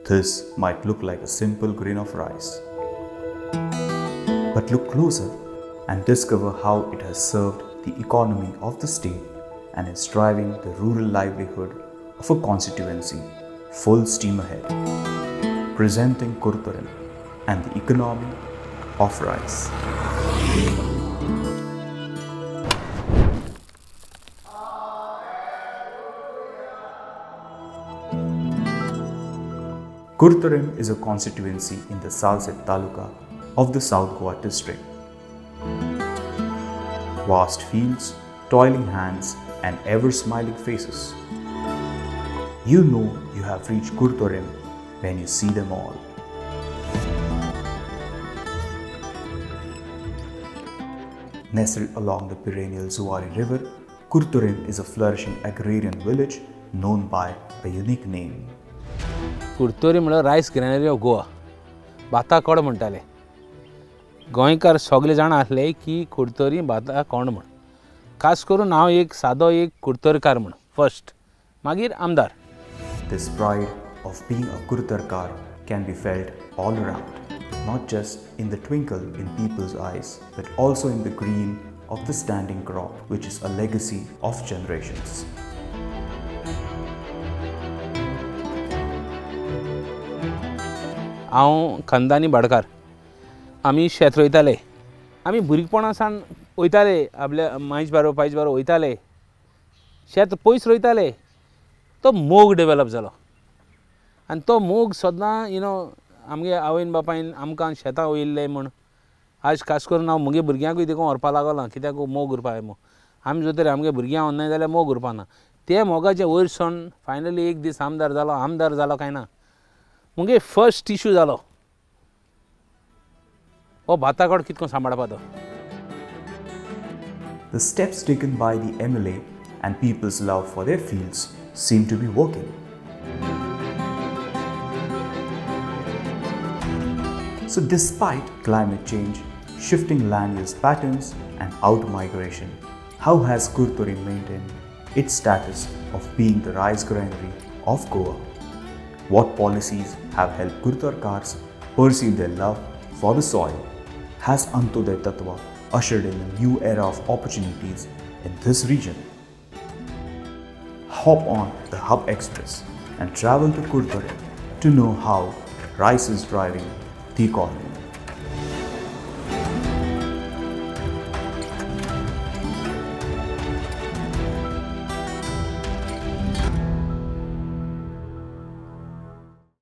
This might look like a simple grain of rice. But look closer and discover how it has served the economy of the state and is driving the rural livelihood of a constituency full steam ahead. Presenting Curtorim and the economy of rice. Curtorim is a constituency in the Salcete Taluka of the South Goa district. Vast fields, toiling hands, and ever-smiling faces. You know you have reached Curtorim when you see them all. Nestled along the perennial Zuari River, Curtorim is a flourishing agrarian village known by a unique name. Curtorim म्हळ्यार rice ग्रॅनरी of Goa, भाता code म्हणटाले. गोंयकार सगळे जाण आसले की कुर्तोरी भाता कोंड म्हण. खास करून हांव एक सादो एक कुर्तोरकार म्हण फर्स्ट, मागीर आमदार. This pride of being a Kurtarkar can be felt all around, not just in the twinkle in people's eyes, but also in the green of the standing crop, which is a legacy of generations. हांव खानदानी भाटकार. आमी शेत रोयताले. आमी भुरगेपणा सावन वयताले, आपल्या मायज बारो पायज बारो वयताले, शेत पयस रोयताले. तो मोग डेवलप जालो आनी तो मोग सदां you know आमगे आवयन बापायन आमकां शेतां वयल्ले म्हूण आज खास करून हांव म्हगे भुरग्यांकूय देखून व्हरपा लागलो, कित्याक मोग उरपा म्हूण. आमी जर तर आमगे भुरग्यां व्हरनाय जाल्यार मोग उरपा ना. ते मोगाचे वयर सरून फायनली एक दीस आमदार जालो. आमदार जालो काय ना, मुगे फर्स्ट इशू जालो हो भाताकोड कितको सांबाळपा तो. The steps taken by the MLA and people's love for their fields seem to be working. So despite climate change, shifting land use patterns and out-migration, how has Curtorim maintained its status of being the rice granary of Goa? What policies have helped Kurtarkars pursue their love for the soil? Has Antyodaya Tattva ushered in a new era of opportunities in this region? Hop on the Hub Express and travel to Curtorim to know how rice is driving the economy.